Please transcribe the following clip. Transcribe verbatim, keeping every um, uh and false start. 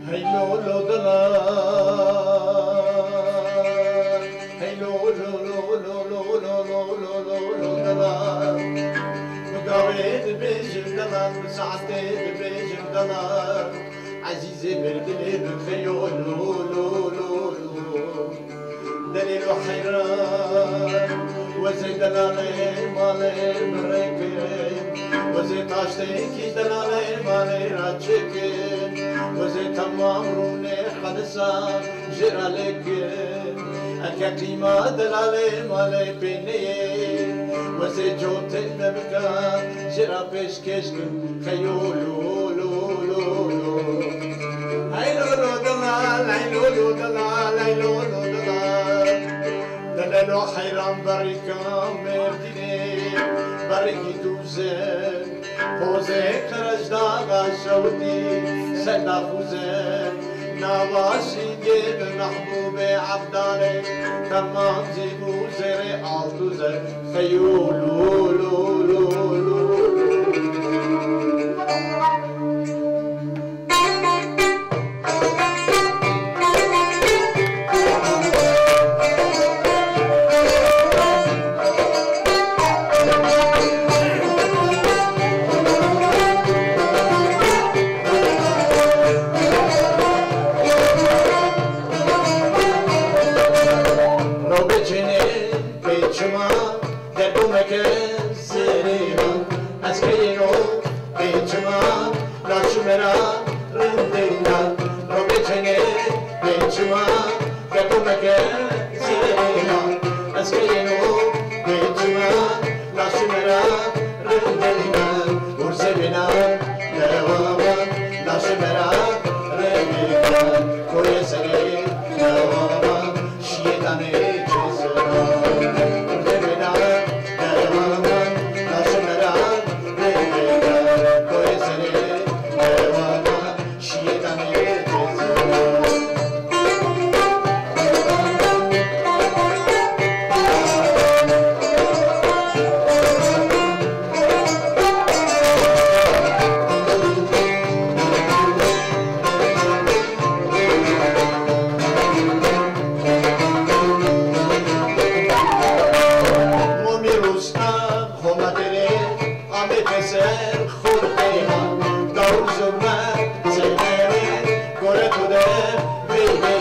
Hey lo lo dala, hey lo lo lo dala. Bi gavê dibêjim dala, bi saetê dibêjim dala. Ezîzê berdilê bi xeyo lo lo lo lo. Delîl û heyran, wezê delalê malê bi rê kirin, wezê taştêkî delalê malê ra çêkin, wezê temam rûnê xelisa jê ra lêkin. Eke qîma delalê malê pê neyê, wezê cotê me bika jê ra pêş Keşkin xeyo lo lo lo lo. Hey lo lo delal, hey lo lo delal, hey lo lo delal. Delelo heyran berîka Mêrdînê, berîkî dûze. Pozê qirejdaxa şewitî ser daxuze. Nava şîngê bi mehbûbê Evdalê, temam zî bû zêrê altûze. Xeyo lo lo lo lo. Tenê bê çima, keto meke zêrê ma. Ez keyên û bê çima, laşê me ra rindeyî me. Urzê bêna dewa ma, laşê me ra rindeyî me. Koyê serê dewa ma, şiyê danê çêzê ma. Urzê bêna dewa ma, laşê me ra rindeyî me. Koyê serê dewa ma, Momî Rustam, Homa Dere, Amê peser xorteyha, dawul zurna, çênere, gore tu de, veyve